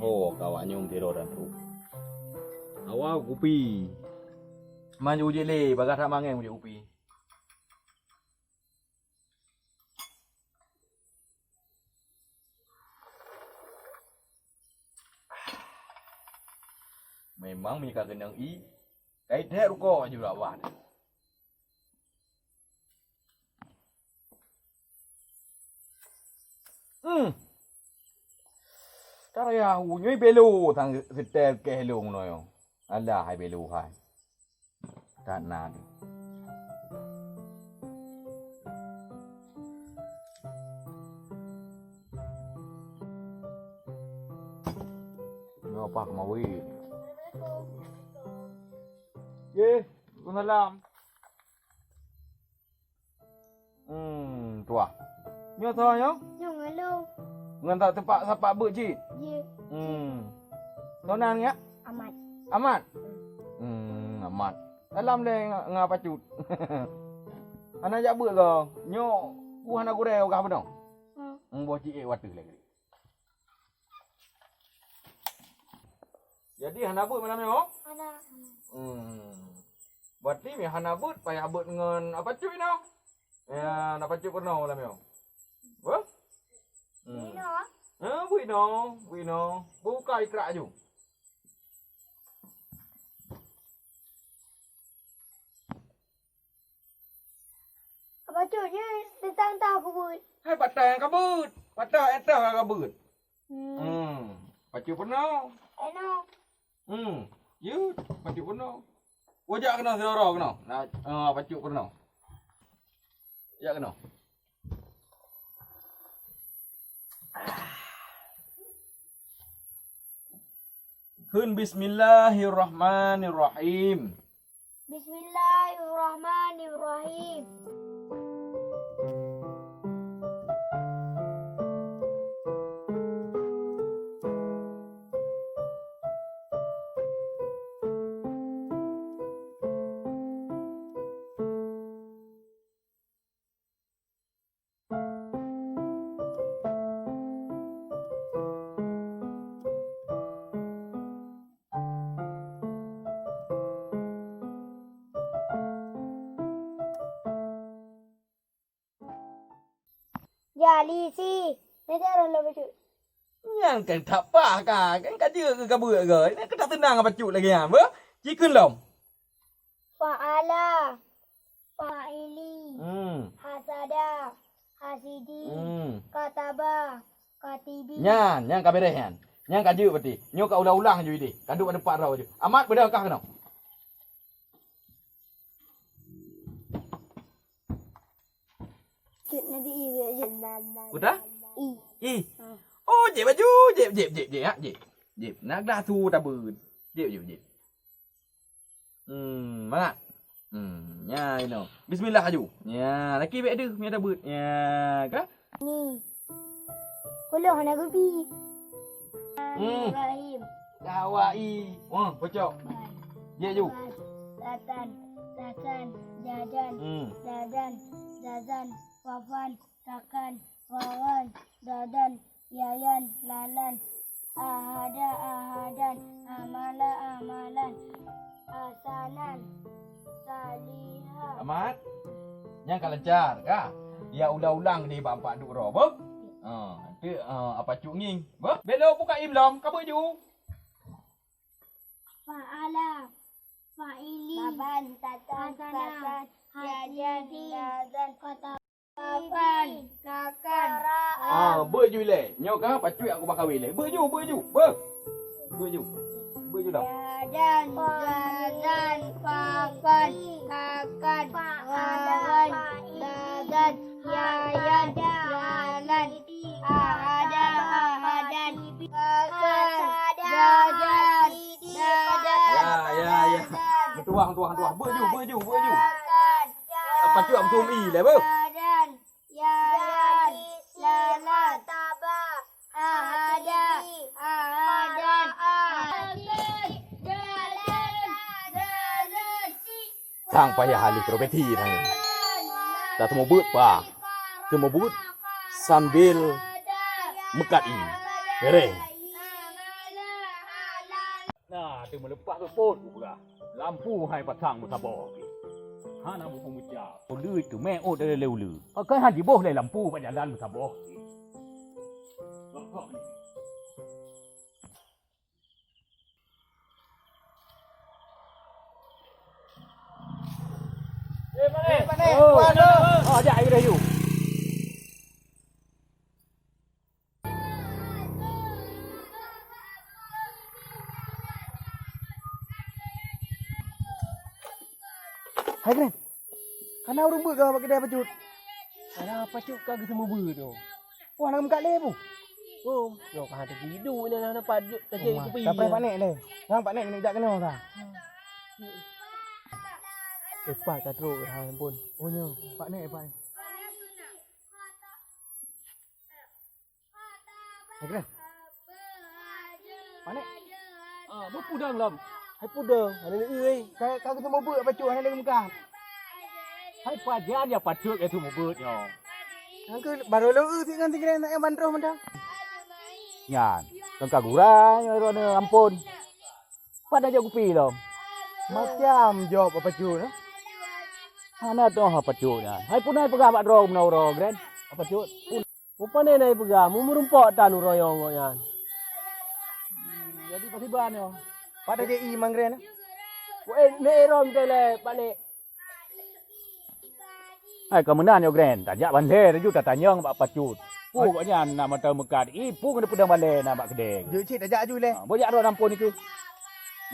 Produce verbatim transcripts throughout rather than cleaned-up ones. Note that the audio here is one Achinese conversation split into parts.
Oh, ka awak nyoe sidroe dan trok. Awak kupi. Man jeuet lé, bagaih that mangèng jeuet kupi. Memang meunyo ka keunong ié, ka itet rukok jih bak ban. Hmm. Taraya u nyoe belo sang setel keh lôn nyoe. Alah hai belo hai. That na teuh. Nyoe pah keumawi. Ye, waalaikumsalam. Hmm, tuah. Nyoe soe nyoe? Nyoe ngon lôn. Ngon tak teumpat sapat beuet cit? Ye. Hmm. Soe nan nyak? Amat. Amat? Hmm, Amat. Salam lé ngon, ngon Apacut. Hana jak beuet goe. Nyoe ku hana gurèe ogah bunoe. Hmm. Hmm, boh ciek watèe lagèe. Jadi hana beuet malam nyoe? Hana. Hmm. Berarti mi hana beuet, payah beuet ngon Apacut inoe. Ya, Apacut peurunoe malam nyoe. Beuh? Hmm. Beuet inoe? Ha, beuet inoe, beuet inoe. Buka ikrak aju. Apacut nyoe teuntang tah kubeuet. Hai patah nyang kabeuet. Patah nyang tah kabeuet. Hmm. Hmm. Apacut peurunoe. Eno. Hmm. Yeuh, Apacut peurunoe. Wajak keunoe sidroe keunoe. Nah, eh, Apacut peurunoe. Jak keunoe. Kheun bismillahirrahmanirrahim. Bismillahirrahmanirrahim. Jalisi, nyan jaroe lom bacut. Nyan kan that paih ka, kan ka jeuet keu ka beuet goe. Nyan kan that teunang bacut lagèe nyan, beuh? Ci kheun lom. Fa'ala, fa'ili. Hmm. Hasada, hasidi. Hmm. Kataba, katibi. Nyan, nyan ka beureh nyan. Nyan ka jeuet berarti. Nyoe ka ulang-ulang ju idéh. Ka duek bak teumpat droe ju. Amat, beudôh kah keunoe. Cit Nabi I, jép. Udah? I. I. Hmm. Oh, jép baju, jép, jép, jép, jép, ya, jép. Jép. Nak dah tu tabeuet. Jép, jép, jép. Hmm, mangat. Hmm, nya inoe. Bismillah aju. Nya, laki bèk deuh, nya tabeuet. Nya, ka? Ni. Ulôn hana geubi. Hmm. Ibrahim. Kawai. Wah, pocok. Ban. Jép ju. Ban. Satan. Sasan. Jadan. Hmm. Dadan. Zazan. Wafan. Takan. Wawan. Dadan. Yayan. Lalan. Ahada. Ahadan. Amala. Amalan. Hasanan. Salihah. Amat. Nyan ka lancar, ka? Ya ulang-ulang di bak empat duek droe, beuh? Ha, tu, ha, Apacut ngieng, beuh? Belo buka im lom, ka beuh ju. Fa'ala, fa'ili. Baban, tatan, hasana, tasan, yadan, hasidi, yazan, kata. Papan, kakan. Ah, beuh ju ilèe. Nyoe ka, Apacut aku bak kawé ilèe. Beuh ju, beuh ju, beuh. Beuh ju. Beuh ju dah. Yadan, zazan, papan, kakan, wawan, dadan, yayan, lalan, ahada, ahadan, kakan, dadan, dadan. Ya, ya, ya. Meutuah, meutuah, meutuah. Beuh ju, beuh ju, beuh ju. Apacut beutôi i lé beuh. Dadan, yayan, lalan, ahada, ahadan, sang payah alih profesi sang. Dah teumeubeuet pa. Teumeubeuet sambil meukat i. Beureh. Meuleupah seupôt uroe, lampu hai pasang meusaboh. Hana buku meuca. Uleue teumé ôt lé uleue. Pakon han jiboh lé lampu bak jalan meusaboh. Eh, Panek. Oh, oh, jak, ai geudeh ju. Hai, Glen. Kana ureueng beuet ka bak keudè Pacut? Alah, Pacut ka geuseumeubeuet tu. Wah, na meukat lé, Bu. Oh, nyoe ka hana teugidu nyan, hana pat jeuet ka jeuet kupi. Ka preh Pak Nek lé. Nang Pak Nek keuneuk jak keunoe ka. Leupah ka trok, hai ampôn. Oh, nyoe Pak Nek, Pak Nek. Hai, Glen. Pak Nek. Ah, beupeudong lom. Hai peudong, hana lé eu, eh. Ka, ka geuseumeubeuet Pacut, hana lé meukat. Hai pajan ya Pacut geuseumeubeuet nyoe. Nyan keuh barô lôn eu sit ngon si Glen, nak ban troh mantong. Nyan, lôn ka gura nyoe droeneuh ampôn. Pat na jok kupi lom? Macam jaweueb Pacut, eh? Hana toh Pacut nyan. Hai puna peugah bak droe meunoe uroe, Glen? Pacut. Pun Meupané na ipeugah, meumeurumpok tan uroe nyoe ngon nyan. Jadi pasiban nyoe. Pat tajak ié Mang Gren? Weh, nek Aaron teuh lé, Pak Nek. Hai, ka meunan nyoe Gren, tajak bandé laju tatanyong bak Pacut. Peue gobnyan na mantong meukat, ié peue ngon peudong bandé na bak keudè. Jeuet cit tajak aju lé. Ha, bôh jak droe ampôn dikeue.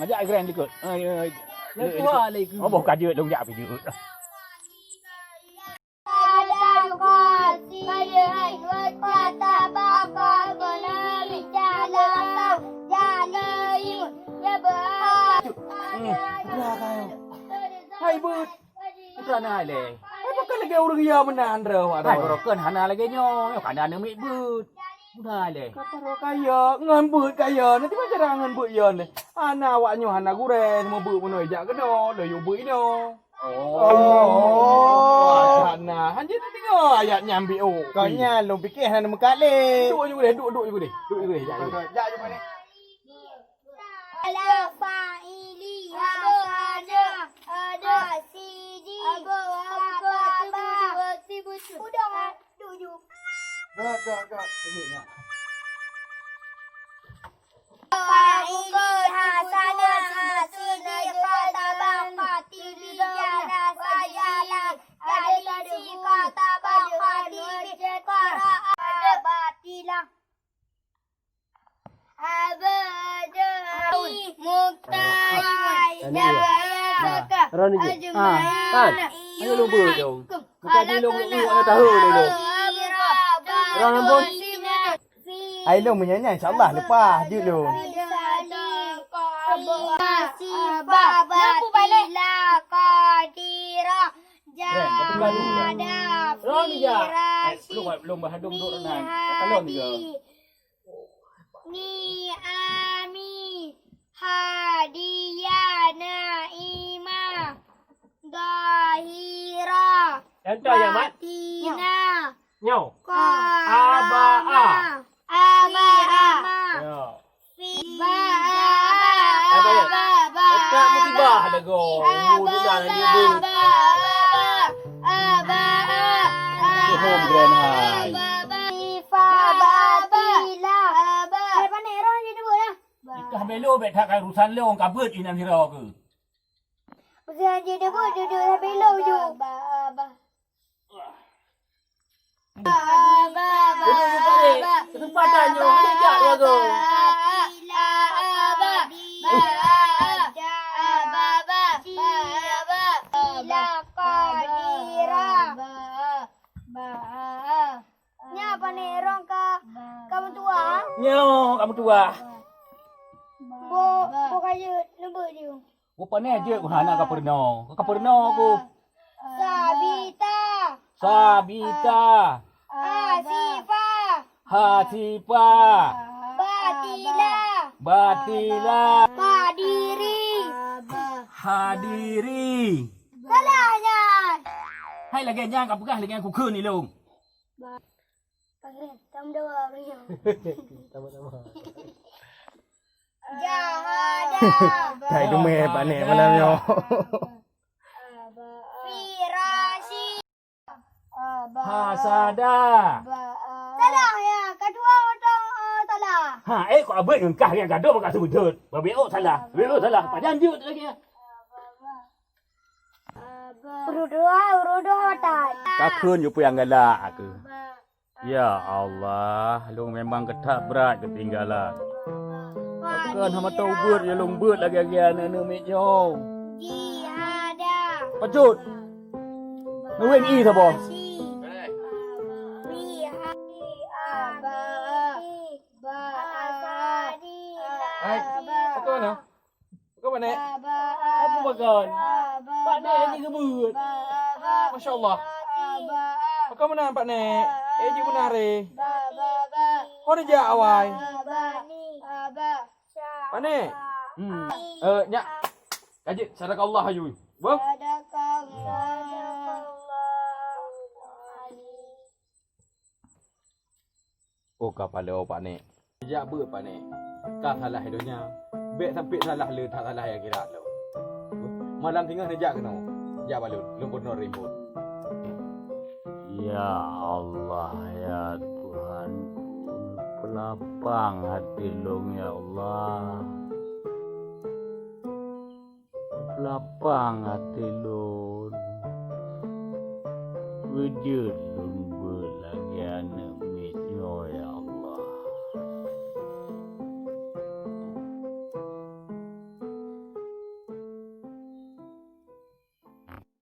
Ngajak Gren dikeue. Eh, eh, eh, Nyang tuha lé keu. Oh, boh ka jeuet lôn jak pih jeuet. Hmm, udah kayo. Hai, beuet. Bukan hai lé. Hai, pakon lagèe ureueng ya meunan droe, wak droe. Hai, barokon hana lagèe nyoe. Nyoe ka na aneuk miet beuet. Bukan hai lé. Ka paro kaya, ngon beuet kaya. Nanti macam mana ngon beuet ya ni? Hana awak nyoe hana gurèe, meubeuet meunoe jak keunoe, laju beuet inoe. Oh. Oh. Hana. Hanjeuet tadeungoe ayat nyan, Biôk. Kon nyan lôn piké hana neumeukat lé. Duek ju deh, duek, duek ju deh. Duek ju deh, jak ju deh. Jak ju deh. Ala fa'ili hasana ada siji kataba. Udang, ah, duek ju. Gak, gak, gak. Ini, ya. Fa'ili hasana siji kataba katili jala sajala. Jalisi kataba katili qara'a batila. Abada muktai. Nah, Ron ni je. Ah, kan? Ayo lu beuh dong. Bukan di long lu, lu tahu ni lu. Ron ampun. Ai lôn meunyan-nyan, insya Allah leupah jeuet lôn. Sifat batila qadira jada firasyi ni'ami hadiya naima zahira. Contoh ya, Mat. Batina. Nyoe. Aba a. Aba a. Ya. Ba a. Aba a. Ba, ba, ba. Musibah lagu. Aba a. Ba a. Aba a. Tuhom Grand High. Aba a. Sifat batila. Aba a. Hai, pané roh ni dua dah. Ikah belo bek that kai urusan lé orang kabut inan sira ke. Urusan je debut duduk sampai lo ju. Ba, ba. Duduk buka deh. Kesempatan nyoe, hana jak dua go. Nya pané rong ka, ka meutuah? Nyoe ka meutuah. Bo, bo kayeuet neubeuet ju. Rupanya jeuet ku hana ka peurunoe. Ka peurunoe ku. Sabita. Sabita. Hasifa. Hasifa. Batila. Batila. Kadiri. Hadiri. Salah nyan. Hai lagèe nyan ka peugah lagèe ku kheun ilong. Ba-, Pak Gren, tam dawa ureueng nyoe. Sama-sama. Jahada. Hai, dumé pané malam nyoe. Firasyi. Hasada. Salah ya, kedua orang, eh, salah. Ha, eh, kok abot ngon kah nyang gadoh bak sujud. Babeo salah. Babeo salah. Pajan jeuet lagi ya. Urut dua, urut dua otak. Ka kheun ju peue nyang galak aku. Ya Allah, lôn memang keutat brat keutinggalan. Pakon hana tau beuet ya lôn beuet lagi-lagi aneuk-aneuk miet nyoe. Jihada. Pacut. Neuwen i saboh. Hai, pakon na? Pakon, Nek? Apa pakon? Pak Nek ni ngebut. Masya Allah. Pakon meunan, Pak Nek? Eh, ji beuna re. Ho neujak awai. Pak Nek. Hmm. Eh, nyak. Kajit, sadaqallah aju. Boh? Oh, ka paloe, Pak Nek. Jak beuet, Pak Nek. Ka salah donya. Bèk sampai salah le, that salah akhirat lom. Malam singoh neujak keunoe. Jak bak lôn, lôn peurunoe rimpôt. Ya Allah, ya Tuhanku, peulapang até lôn, ya Allah. Lapang até lôn. Beujeuet lôn beuet lagèe aneuk